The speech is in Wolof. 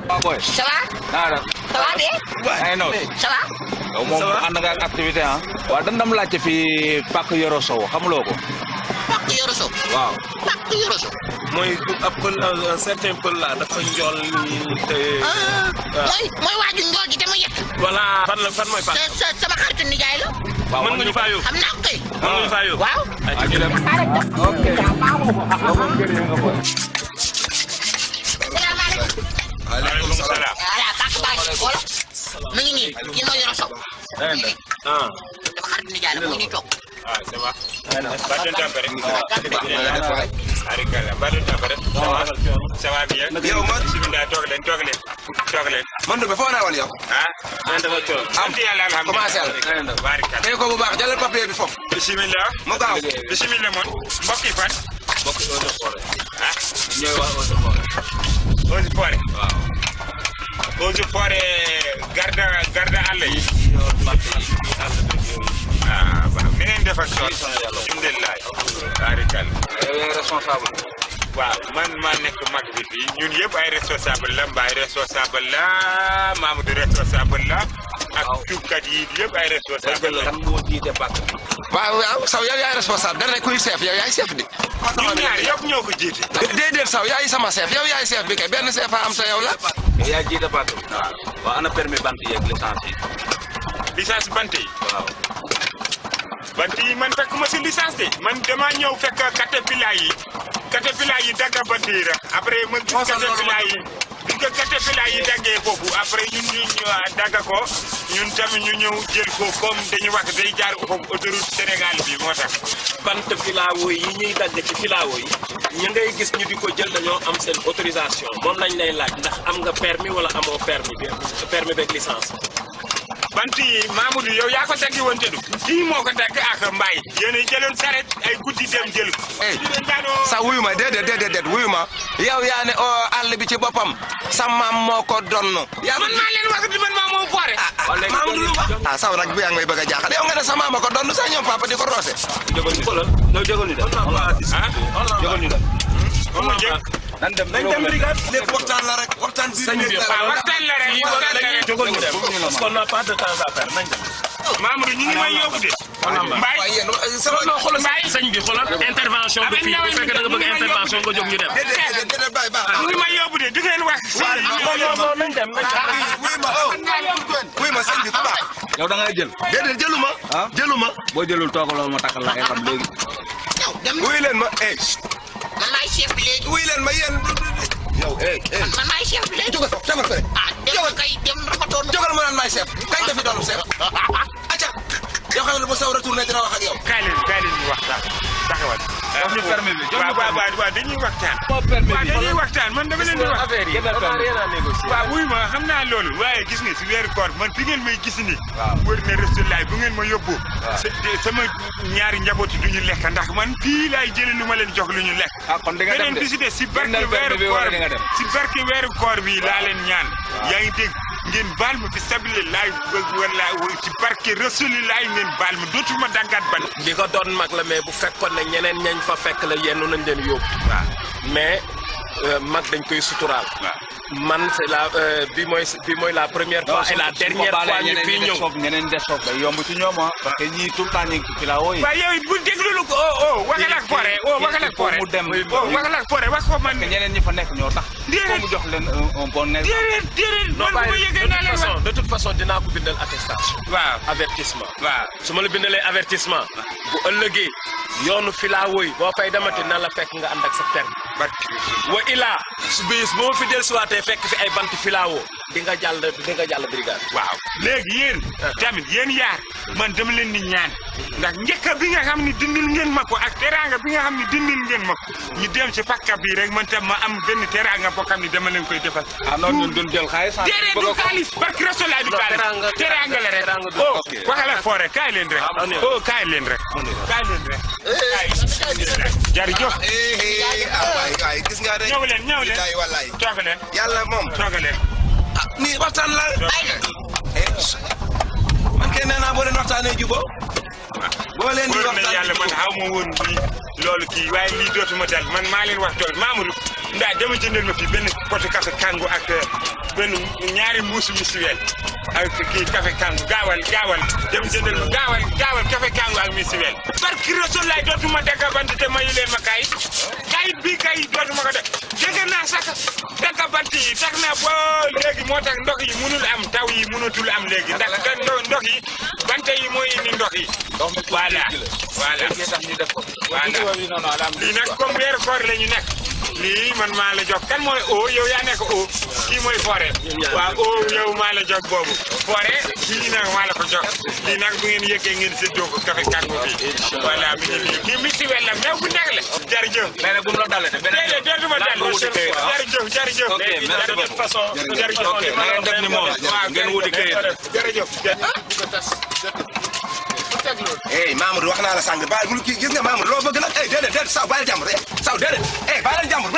waaw boy. ça va. naa ça va bien. ay no. ça va. yow moom ànd nga ak activité ah. waaw dañ dem laajte fii Pàcc Yoro Sow xamuloo ko. Pàcc Yoro Sow. waaw. Pàcc Yoro Sow. mooy ab pël un certain pël là dafa njool te. mooy waaju njool ji te ma yett. voilà fan mooy Pàcc. sama xaritu nijaay la. waaw mën nga ñu faa yóbbu. xam naa ko kay. mën nga ñu faa yóbbu. waaw. ah ñu dem. ok. yow moom kër yi nga boy. salaamaaleykum. waaleykum salaam. voilà Pàcc baa ngi wala. mu ngi nii kii mooy Yoro Sow. ah. sama xaritu nijaay la mu ngi nii toog. ah c'est vrai. Badou Ndambare. Arikala Badou Ndambare. ça va bien. yow man bisimilah toog leen. man de ba foo newoon yow. ah. man dafa toog. sant yàlla alhamdulilah. commencé al. barikala. tey ko bu baax jëlal papier bi foofu. bisimilah. mu gaaw. bisimilah moom. mbokk yi fan. mbokk yi Eaux et Forêts. ah. ñooy wax Eaux et Forêts. Eaux et Forêts. waaw. Eaux et Forêts garda àll yi. ah waaw ni ngeen def ak tool. alhamdulilah. barikala. yow yaay responsable. waaw man maa nekk mag bi fii ñun yëpp ay responsable la Mbaye responsable la Mamadou responsable la ak tuubkat yi yëpp ay responsable la. kan moo jiite Pàcc bi. waaw Sow yow yaay responsable dara kuy chef yow yaay chef di. ñun ñaar yëpp ñoo ko jiite. déedéet Sow yaay sama chef yow yaay chef bi kay benn chef a am te yow la. yow yaa jiite Pàcc bi. waaw. waaw ana permis bant yeeg licence yi. licence bant yi. waaw. bant yi man fekk ma si licence de man dama ñëw fekk caterpillar yi dagga bant yi rek après man gis caterpillar yi bi ko caterpillar yi daggee foofu après ñun ñu dagga ko ñun tamit ñu ñëw jël ko comme dañuy wax day jaar foofu autoroute Sénégal bi moo tax. bant filao yi ñuy dagg ci filao yi ñu ngay gis ñu di ko jël dañoo am seen autorisation moom lañ lay laaj ndax am nga permis wala amoo permis beeg licence. bant yi Mamadou yow yaa ko daggi woon te du kii moo ko dagg ak Mbaye yéen a jëloon saret ay guddi dem jël ko. sa wuyu ma déedéet wuyu ma yow yaa ne àll bi ci boppam sa maam moo ko donn. yaa man maa leen wax di man maa moo foore. Sow nag bu yaa ngi may bëgg a jaaxal yow nga ne sa maam moo ko donn sa ñoom papa di ko roose. jógal ñu xoolal ñoo jógal ñu dem. jógal ñu dem. nan dem brigade lépp waxtaan la rek waxtaan bi. waxtaan la rek. jógal ñu dem parce qu'on n'a pas de temps à perdre nañ dem. Mamadou ñu ngi may yóbbu de. Mbaye waaye yéen sama xoolal sëñ bi xoolal intervention bi fii bu fekkee da nga bëgg intervention nga jóg ñu dem. déedéet bàyyi baax. ñu ngi may yóbbu de di ngeen wax. non nañ dem wuy ma sëñ bi ku baax. yow da ngay jël. déedéet jëluma. ah jëluma. boo jëlul toogaloo ma takkal la ay xam léegi. yow dem wuy leen ma man maay chef bi léegi. wuy leen ma yéen. yow man maay chef bi léegi. jógal ko tegal ko rek. dem kay dem rafetoon na. jógal ma naan maay chef kañ nga fi doon chef. acca yoo xam ne bu Sow retourné dina wax ak yow. kaay leen ñu waxtaan taxawal. jox ñu permis bi jox ñu waaw dañuy waxtaan. permis bi dañuy waxtaan man dama leen di wax. affaire yi rien à négocier. waaw wuy ma xam naa loolu waaye gis nga si weeru koor man fi ngeen may gis ni waaw wër na Rasulullah bu ngeen ma yóbbu. sama ñaari njaboot yi du ñu lekk ndax man fii laay jëlee lu ma leen jox lu ñu lekk. ah kon di nga dem beneen de bi si des si barke jëndal weeru permis bi koor wala di nga dem. si barke weeru koor bi laa leen ñaan. yaa ngi dégg ngeen baal ma fi sabile laay wala ci barke Rasulullah ngeen baal ma dootuma dàngaat ban. li ko doon mag la mais bu fekkoon ne ñeneen ñañ fa fekk la yenn nañ leen yóbbu. waaw mais mag dañ koy suturaal. man c'est la bi mooy la première fois et la dernière fois ñu fii ñëw. ñeneen des foofu day yomb ci ñoom ah. parce que ñii tout le temps ñu ngi ci filao yi. waaye yow it bu déglu lu ko waxal ak Fore waxal ak Fore mu dem waxal ak Fore wax ko man. ñeneen ñi fa nekk ñoo tax. déedéet mu jox leen un bon exemple. déedéet man bu ma yëgee naa leen wax. de toute façon dinaa ko bindal attestation. waaw avertissement. waaw su ma la bindalee avertissement. bu ëllëgee yoonu filao yi boo fay demati na la fekk nga ànd ak sa permis. wa ilaa su bis boo fi dellusiwaatee fekk fi ay bant filao di nga jàll brigade. waaw léegi yéen tamit yéen yaar man dama leen di ñaan ndax njëkk bi nga xam ni dindil ngeen ma ko ak teraanga bi nga xam ni dindil ngeen ma ko ñu dem ci pakka bi rek man tam ma am benn teraanga boo xam ni dama leen koy defal. ah non ñun duñ jël xaalis. déedéet du xaalis barke Rasulullah du xaalis teraanga la rek. waxal ak Fore kaay leen rek. kaay leen rek. jërëjëf. waay gis nga de. ñëw leen wallaay toog leen. yàlla moom toog leen. nii waxtaan la. man kay nee naa boo leen waxtaanee jubóo. boo leen di waxtaan yàlla man xaw ma woon nii loolu kii waaye lii dootuma dal man maa leen wax dool Mamadou ndaa dama jëndal ma fi benn potu café Kango ak benn ñaari mbuusu misiwel ak kii café Kango gaawal dem jëndal ma gaawal café Kango ak misiwel barki Rasul laay dootuma dagga bant te mayu leen ma kayit bii kayit dootuma ko def dégg naa sax dagga bant yi tax na boo léegi moo tax ndox yi mënul am taw yi mënatul am léegi ndax ndox yi bant yi mooy indi ndox yi voilà lii nag comme weeru koor la ñu nekk lii man maa la jox kan mooy o yow yaa nekk o kii mooy forêt waaw o yow maa la jox boobu forêt kii nag maa la ko jox lii nag bu ngeen yëggee ngeen séddoo ko café Kango bi voilà mi ngi nii kii misi wel la meew bu nekk la jërëjëf mais nag bu mu la dalee de beneen dootuma dal jërëjëf de façon jërëjëf ok na ngeen def ni moom ngeen wuti kayit jërëjëf Mamadou wax naa la sànq bàyyi bul kii gis nga Mamadou loo bëgg nag déedéet saw bàyyi jàmbur saw déedéet bàyyi leen jàmbur